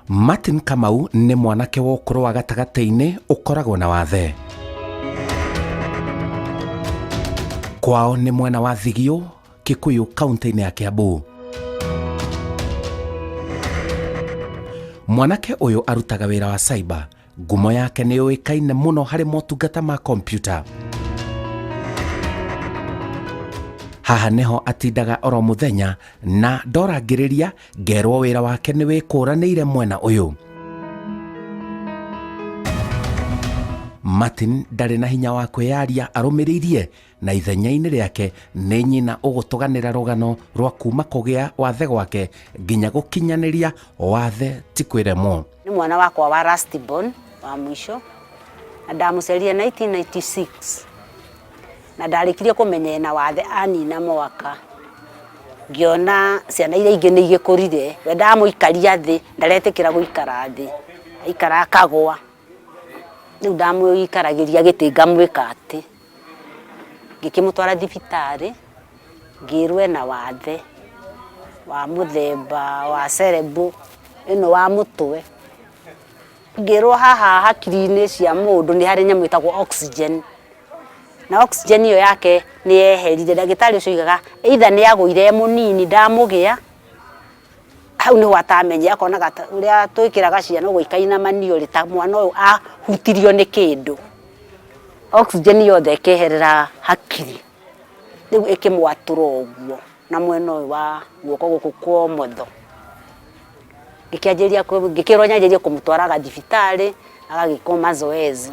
Martin Kamau nĩ mwanake wa ũkũrũ wa gatagatĩ-inĩ ũkoragwo na wathe. Kwao nĩ mwena wa Thigio, Kikuyu, kaunti-inĩ ya Kiambu. Mwanake ũyũ arutaga wĩra wa cyber. Ngumo yake nĩ yũĩkaine mũno harĩ motungata ma kompiuta. Haha nĩho atindaga oro mũthenya na ndorangĩrĩria ngerwo wĩra wake nĩ wĩkũranĩire mwena ũyũ. Martin ndarĩ na hinya wa kwĩyaria arũmĩrĩirie na ithenya-inĩ rĩake nĩ nyina ũgũtũganĩra rũgano rwa kuma kũgĩa wathe gwake nginya gũkinyanĩria wathe ti kwĩremwo. Nĩ mwana wakwa wa last born wa mũico na ndamũciarire 1996 na ndarĩkirie kũmenya ena wathe anina mwaka ngĩona ciana iria ingĩ nĩ igĩkũrire, we ndamũikaria thĩ ndaretĩkĩra gũikara thĩ, aikara akagwa. Rĩu ndamũikaragĩria gĩtĩ ngamwĩka atĩ, ngĩkĩmũtwara thibitarĩ ngĩrwo ena wathe wa mũthemba wa cerebral ĩno wa mũtwe. Ngĩrwo haha hakiri-inĩ cia mũndũ nĩ harĩ nyamũ ĩtagwo oxygen, na oxygen ĩyo yake nĩ yeherire. Ndagĩtarĩ ũcio oigaga either nĩ agũire e mũnini ndamũgĩa, hau nĩho atamenyire akonaga ta ũrĩa twĩkĩraga ciana ũguo ikainamanio rĩ, ta mwana ũyũ ahutirio nĩ kĩndũ. Oxygen yothe ĩkeherera hakiri, rĩu ĩkĩmwatũra ũguo na mwena ũyũ wa guoko gũkũ kwa ũmotho. Ngĩkĩanjĩrĩria ngĩkĩrwo nyanjĩrĩrie kũmũtwaraga thibitarĩ agagĩkwo mazoezi.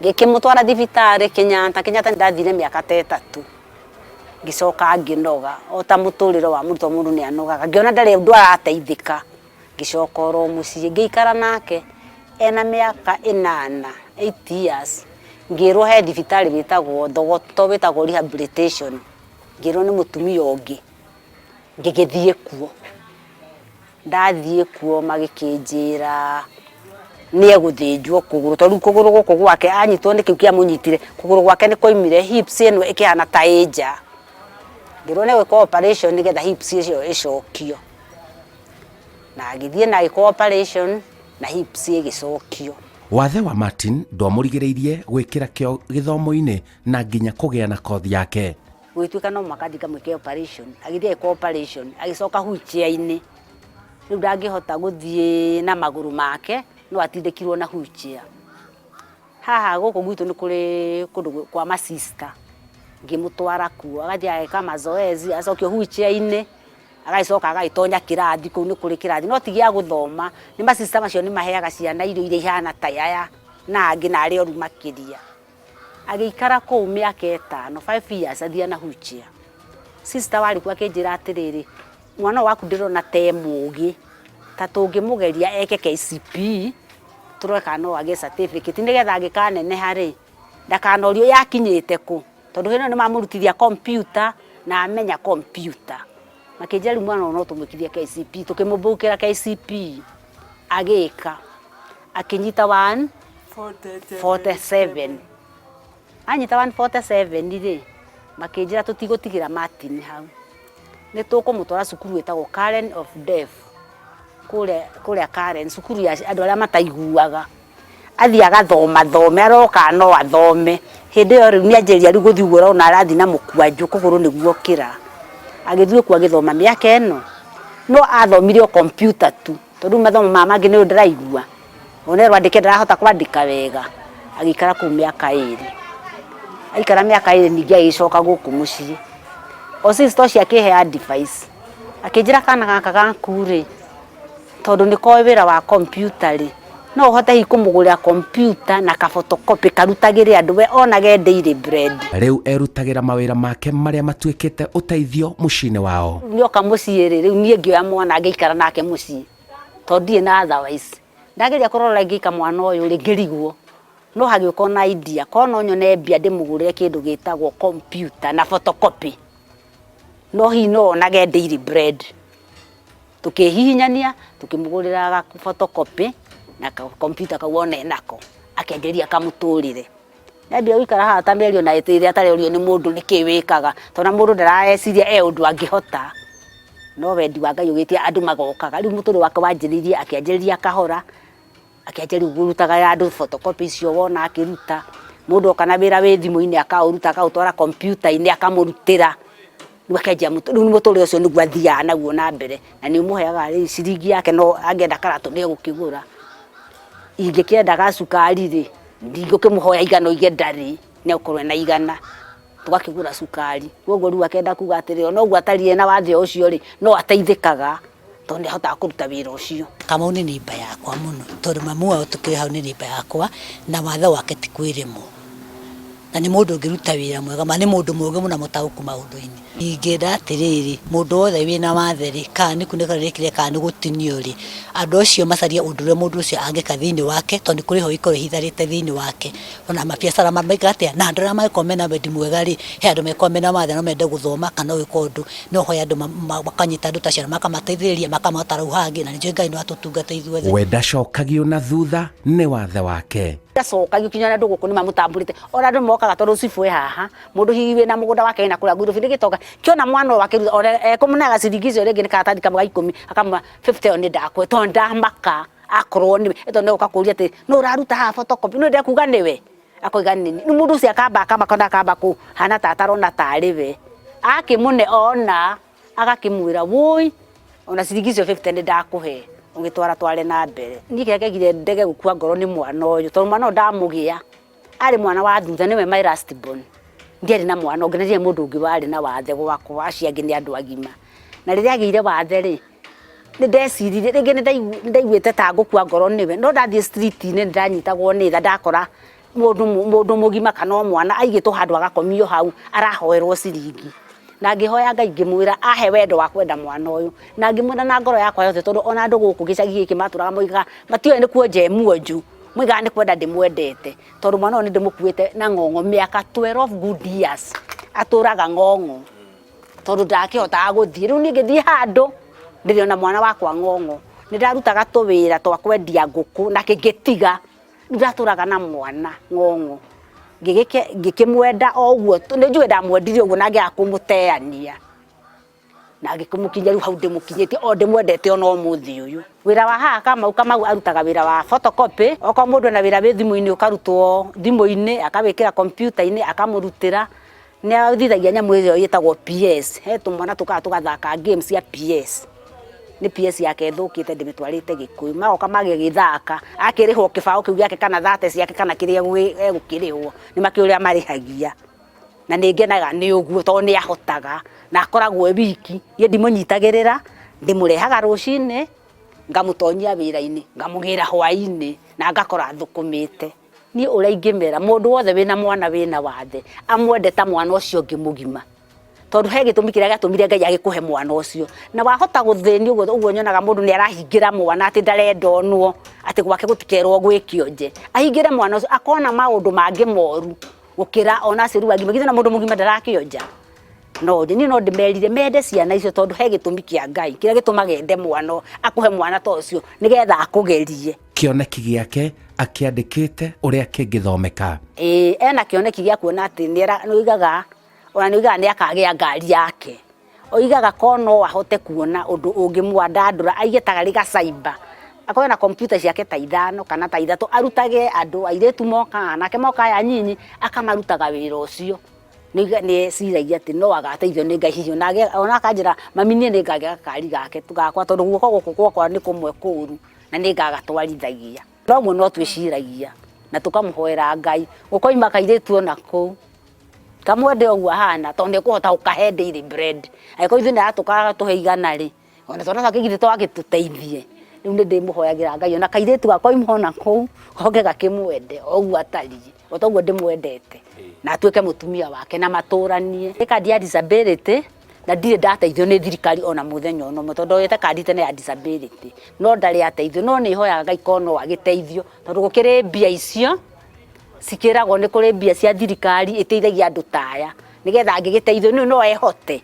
Ngĩkĩmũtwara thibitarĩ Kenyatta, Kenyatta ndathire mĩaka ta ĩtatũ, ngĩcoka ngĩnoga o ta mũtũrĩre wa mũrutwo mũndũ nĩ anogaga, ngĩona ndarĩ ũndũ arateithĩka, ngĩcoka oro mũciĩ ngĩikara nake ena mĩaka ĩnana, 8 years, ngĩrwo he thibitarĩ wĩtagwo Thogoto wĩtagwo rehabilitation, ngĩrwo nĩ mũtumia ũngĩ, ngĩgĩthiĩ kuo. Ndathiĩ kuo magĩkĩnjĩra nĩ egũthĩnjwo kũgũrũ tondũ rĩu kũgũrũ gũkũ gwake anyitwo nĩ kĩu kĩamũnyitire, kũgũrũ gwake nĩ kwaumire hips ĩno ĩkĩhana ta ĩ nja. Ngĩrwo nĩ egwĩkwo operation nĩgetha hips ĩyo ĩcokio. Na agĩthiĩ na agĩkwo operation na hips ĩgĩcokio. Wathe wa Martin ndwamũrigĩrĩirie gwĩkĩra kĩo gĩthomo-inĩ na nginya kũgĩa na kothi yake. Gũgĩtuĩka no mũhaka thiĩ ngamwĩke operation, agĩthiĩ agĩkwo operation agĩcoka wheelchair-inĩ. Rĩu ndangĩhota gũthiĩ na magũrũ make no atindĩkirwo na wheelchair. Haha gũkũ gwitũ nĩ kũrĩ kũndũ kwa ma sister, ngĩmũtwara kuo agathiĩ ageka mazoezi agacokio wheelchair-inĩ agagĩcoka agagĩtonya kĩrathi kũu nĩ kũrĩ kĩrathi no ti gĩa gũthoma, nĩ ma sister macio nĩ maheaga ciana irio iria ihana ta aya na angĩ na arĩa oru makĩria. Agĩikara kũu mĩaka ĩtano, 5 years athiaga na wheelchair. Sister warĩ kuo akĩnjĩra atĩrĩrĩ, mwana ũyũ waku ndĩrona ta e mũgĩ, ta tũngĩmũgeria eke KCPE, tũrore kana no agĩe certificate nĩgetha angĩkaneneha rĩ, ndakanorio yakinyĩte kũ, tondũ hĩndĩ ĩyo nĩ mamũrutithia computer na amenya computer. Makĩnjĩra rĩu mwana ũyũ no tũmwĩkithie KCPE, tũkĩmũbũkĩra KCPE, agĩka, akĩnyita 147. Anyita 147 rĩ, makĩnjĩra tũtigũtigĩra Martin hau, nĩ tũkũmũtwara cukuru ĩtagwo Karen of Deaf, kũrĩa kũrĩa Karen, cukuru ya andũ arĩa mataiguaga. Athiĩ agathoma thome, arore kana no athome. Hĩndĩ ĩyo rĩu nĩ anjĩrĩria rĩu gũthiĩ ũguo ũrona arathiĩ na mũkwanjũ kũgũrũ nĩguo okĩra. Agĩthiĩ kuo agĩthoma mĩaka ĩno, no athomire o computer tu, tondũ rĩu mathomo maya mangĩ nĩ ũyũ ndĩraigua, ona erwo andĩke ndarahota kwandĩka wega, agĩikara kũu mĩaka ĩrĩ. Aikara mĩaka ĩrĩ ningĩ agĩcoka gũkũ mũciĩ. O sister ũcio akĩhe advice, akĩnjĩra kana gaka gaku rĩ, tondũ nĩ koĩ wĩra wa computer rĩ, no ũhote hihi kũmũgũrĩra computer na ka photocopy karutagĩre andũ we onage daily bread. Rĩu erutagĩra mawĩra make marĩa matuĩkĩte ũteithio mũciĩ-inĩ wao. Nĩoka mũciĩ rĩ, rĩu niĩ ngĩoya mwana ngĩikara nake mũciĩ tondũ ndirĩ na otherwise. Ndageria kũrora ngĩka mwana ũyũ rĩ, ngĩrigwo no hagĩũka ona idea korwo no nyone mbia ndĩmũgũrĩre kĩndũ gĩtagwo computer na photocopy, no hihi no onage daily bread. Tũkĩhihinyania tũkĩmũgũrĩra ga photocopy na ka computer kau one nako, akĩanjĩrĩria kamũtũrĩre. Nĩambia gũikara haha ta mĩeri ona ĩrĩa atarorio nĩ mũndũ nĩkĩ wĩkaga, tondũ ona mũndũ ndarareciria e ũndũ angĩhota. No wendi wa Ngai ũgĩtia andũ magokaga. Rĩu mũtũrĩre wake wanjĩrĩirie akĩanjĩrĩria kahora, akĩanjia rĩu kũrutaga andũ photocopy icio wona akĩruta. Mũndũ oka na wĩra wĩ thimũ-inĩ akaũruta akaũtwara kompiuta-inĩ akamũrutĩra. Rĩu akenjia rĩu mũtũrĩre ũcio nĩguo athiaga naguo na mbere, na nĩ ũmũheaga rĩu ciringi yake no angĩenda karatũ nĩ egũkĩgũra. Ingĩkĩenda gacukari rĩ, ndingĩkĩmũhoya igana oige ndarĩ, nĩ egũkorwo ena igana, tũgakĩgũra cukari. Koguo rĩu akenda kuga atĩrĩrĩ, ona ũguo atariĩ ena wathe ũcio rĩ, no ateithĩkaga tondũ nĩ ahotaga kũruta wĩra ũcio. Kamau nĩ neighbour yakwa mũno tondũ mamu wao tũkĩrĩ hau nĩ neighbour yakwa na wathe wake ti kwĩrĩmwo. Na nĩ mũndũ ũngĩruta wĩra mwega ma, nĩ mũndũ mũgĩ mũno na mũtaũku maũndũ-inĩ. Ingĩenda atĩrĩrĩ, mũndũ wothe wĩna wathe rĩ, kana nĩ kunĩka rĩrĩkĩre kana nĩ gũtinio rĩ, andũ acio macarie ũndũ ũrĩa mũndũ ũcio angĩka thĩinĩ wake, tondũ nĩ kũrĩ ho ikoragwo ihitharĩte thĩinĩ wake. Ona mabiacara meka atĩa, na andũ arĩa mangĩkorwo mena wendi mwega rĩ, he andũ mangĩkorwo mena wathe no mende gũthoma kana gwĩka ũndũ, no hoye andũ makanyita andũ ta acio na makamateithĩrĩria makamatwara hau hangĩ, na nĩ njũĩ Ngai no atũtungate ithuothe. We ndacokagio na thutha nĩ wathe wake. Ndacokagio kinya ona andũ gũkũ nĩ mamũtambũrĩte, ona andũ mokaga tondũ cibũ e haha, mũndũ hihi wĩna mũgũnda wake wĩna kũrĩa ngurubu nĩ gĩtonga, kĩona mwana ũyũ akĩruta ona ekũmũneaga ciringi icio rĩngĩ nĩ karatathi kamwe ga ikũmi, akamũhe fifty ĩyo nĩ ndakũhe tondũ ndamaka akorwo nĩwe, tondũ nĩ egũka kũria atĩrĩ, nũ ũraruta haha photocopy, nũ ndekuga nĩwe? Akoiga nĩ niĩ, rĩu mũndũ ũcio akamba akamaka na akamba kũhana ta atarona tarĩ we, akĩmũne ona agakĩmwĩra wũi ona ciringi icio 50 nĩ ndakũhe ũgĩtwara tware na mbere. Niĩ kĩrĩa kĩagire ndege gũkua ngoro nĩ mwana ũyũ tondũ mwana ũyũ ndamũgĩa arĩ mwana wa thutha nĩwe my last born. Ndiarĩ na mwana ũngĩ na ndiarĩ mũndũ ũngĩ warĩ na wathe gwakwa, acio angĩ nĩ andũ agima. Na rĩrĩa agĩire wathe rĩ, nĩ ndeciririe rĩngĩ nĩ ndaiguĩte ta ngũkua ngoro nĩwe, no ndathiĩ street inĩ nĩ ndanyitagwo nĩ tha ndakora Mũndũ mũndũ mũgima kana o mwana aigĩtwo handũ agakomio hau arahoerwo ciringi. Na ngĩhoya Ngai ngĩmwĩra ahe wendo wa kwenda mwana ũyũ. Na ngĩmwenda na ngoro yakwa yothe tondũ ona andũ gũkũ gĩcagi gĩkĩ matũraga moigaga matiũĩ nĩ kuonja e muonju. Moigaga nĩ kwenda ndĩmwendete. Tondũ mwana ũyũ nĩ ndĩmũkuĩte na ng'ong'o mĩaka 12 good years atũraga ng'ong'o. Tondũ ndakĩhotaga gũthiĩ. Rĩu niĩ ngĩthiĩ handũ ndĩrĩ ona mwana wakwa ng'ong'o. Nĩ ndarutaga tũwĩra twa kwendia ngũkũ na ngĩtiga. Rĩu ndatũraga na mwana ng'ong'o ngĩkĩmwenda o ũguo, nĩ njũĩ ndamwendire ũguo na ngĩaga kũmũteania na ngĩkĩmũkinyia rĩu hau ndĩmũkinyĩtie o ndĩmwendete ona ũmũthĩ ũyũ. Wĩra wa haha Kamau, Kamau arutaga wĩra wa photocopy, okorwo mũndũ ena wĩra wĩ thimũ-inĩ ũkarutwo thimũ-inĩ akawĩkĩra kompiuta-inĩ akamũrutĩra. Nĩ athithagia nyamũ ĩyo ĩtagwo PS, he tũmwana tũkaga tũgathaka game cia PS. Nĩ PS yake ĩthũkĩte ndĩmĩtwarĩte Gĩkũyũ, magoka magagĩthaka, akĩrĩhwo kĩbaũ kĩu gĩake kana thate ciake kana kĩrĩa egũkĩrĩhwo, nĩ makĩũĩ ũrĩa marĩhagia. Na nĩ ngenaga nĩ ũguo tondũ nĩ ahotaga na akoragwo e wiki, niĩ ndimũnyitagĩrĩra, ndĩmũrehaga rũcinĩ, ngamũtonyia wĩra-inĩ, ngamũgĩra hwainĩ na ngakora thũkũmĩte. Niĩ ũrĩa ingĩmera, mũndũ wothe wĩna mwana wĩna wathe, amwende ta mwana ũcio ũngĩ mũgima. Tondũ he gĩtũmi kĩrĩa gĩatũmire Ngai agĩkũhe mwana ũcio. Na wahota gũthĩnio ũguo ũguo nyonaga mũndũ nĩ arahingĩra mwana atĩ ndarenda onwo, atĩ gwake gũtikerwo gwĩ kĩonje. Ahingĩre mwana ũcio, akona maũndũ mangĩ moru gũkĩra ona acio rĩu agima. Githĩ ona mũndũ mũgima ndarakĩonja? No niĩ no ndĩmerire mende ciana icio tondũ he gĩtũmi kĩa Ngai kĩrĩa gĩtũmaga ende mwana, akũhe mwana ta ũcio nĩgetha akũgerie. Kĩoneki gĩake akĩandĩkĩte ũrĩa kĩngĩthomeka. Ĩĩ ena kĩoneki gĩa kuona atĩ nĩ oigaga ona nĩ oigaga nĩ akagĩa ngari yake. Oigaga korwo no ahote kuona ũndũ ũngĩmwandandũra aige tarĩ ga cyber, akorwo na kompiuta ciake ta ithano kana ta ithatũ arutage andũ, airĩtu moka, anake moka aya anyinyi, akamarutaga wĩra ũcio. Nĩ eciragia atĩ no agateithio nĩ Ngai hihi ona akanjĩra mami niĩ nĩ ngagĩa gakari gake gakwa tondũ guoko gũkũ gwakwa nĩ kũmwe kũru na nĩ ngagatwarithagia. Noguo no twĩciragia na tũkamũhoera Ngai gũkoima kairĩtu ona kũu kamwende ũguo ahana tondũ nĩ ekũhota gũkahe daily bread. Angĩkorwo ithuĩ nĩ aratũhe igana rĩ, ona twana twake githĩ to agĩtũteithie. Rĩu nĩ ndĩmũhoyagĩra Ngai ona kairĩtu gakoima ona kũu goke gakĩmwende o ũguo atariĩ, o ta ũguo ndĩmwendete na atuĩke mũtumia wake na matũranie. Nĩ kandi ya disability na ndirĩ ndateithio nĩ thirikari ona mũthenya ona ũmwe tondũ ndoete kandi tene ya disability no ndarĩ ateithio, no nĩ hoyaga Ngai korwo no agĩteithio tondũ gũkĩrĩ mbia icio cikĩragwo nĩ kũrĩ mbia cia thirikari ĩteithagia andũ ta aya nĩgetha angĩgĩteithio nĩ no ehote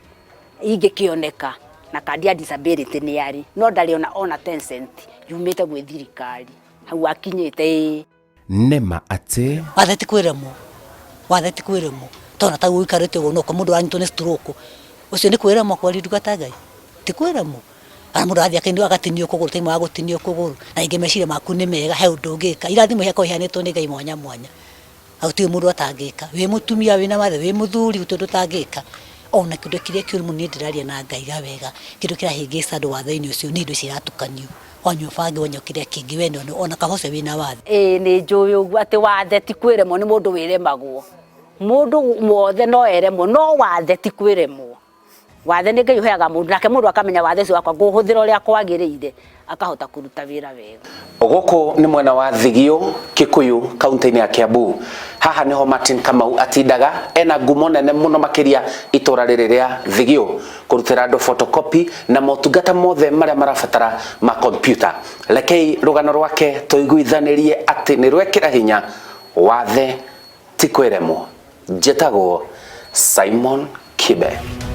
ingĩkĩoneka na kandi ya disability nĩ arĩ no ndarĩ ona ona 10 cent yumĩte gwĩ thirikari hau akinyĩte ĩĩ. Nĩ ma atĩ. Wathe ti kwĩremwo, wathe ti kwĩremwo. Tondũ ta ũikarĩte ũguo no mũndũ aranyitwo nĩ stroke, ũcio nĩ kwĩremwo kwaria ndungata ya Ngai? Ti kwĩremwo ana mũndũ arathiĩ akinio agatinio kũgũrũ time wa gũtinio kũgũrũ na ingĩ meciria maku nĩ mega he ũndũ ũngĩka. Irathimo iria ikoragwo iheanĩtwo nĩ Ngai mwanya mwanya na gũtirĩ mũndũ atangĩka. Wĩ mũtumia wĩna wathe, wĩ mũthuri, gũtirĩ ũndũ ũtangĩka. Ona kĩndũ kĩrĩa kĩũru mũno niĩ ndĩraria na ngaiga wega, kĩndũ kĩrahĩngĩca andũ wathe-inĩ ũcio nĩ indo ici iratukanio. Wanyua bangi wanyua kĩrĩa kĩngĩ we ona kaba ũcio wĩna wathe. Ĩĩ nĩ njũĩ ũguo atĩ wathe ti kwĩremwo nĩ mũndũ wĩremagwo. Mũndũ wothe no eremwo no wathe ti kwĩremwo. Wathe nĩ Ngai ũheaga mũndũ nake mũndũ akamenya wathe ũcio wakwa ngũũhũthĩra ũrĩa kwagĩrĩire akahota kũruta wĩra wega. Gũkũ nĩ mwena wa Thigio, Kikuyu, kaunti-inĩ ya Kiambu. Haha nĩho Martin Kamau atindaga, ena ngumo nene mũno makĩria itũra rĩrĩ rĩa Thigio, kũrutĩra andũ photocopy na motungata mothe marĩa marabatara ma kompiuta. Rekei rũgano rwake tũiguithanĩrie atĩ nĩ rwekĩra hinya wathe ti kwĩremwo. Njĩtagwo Simon Kibe.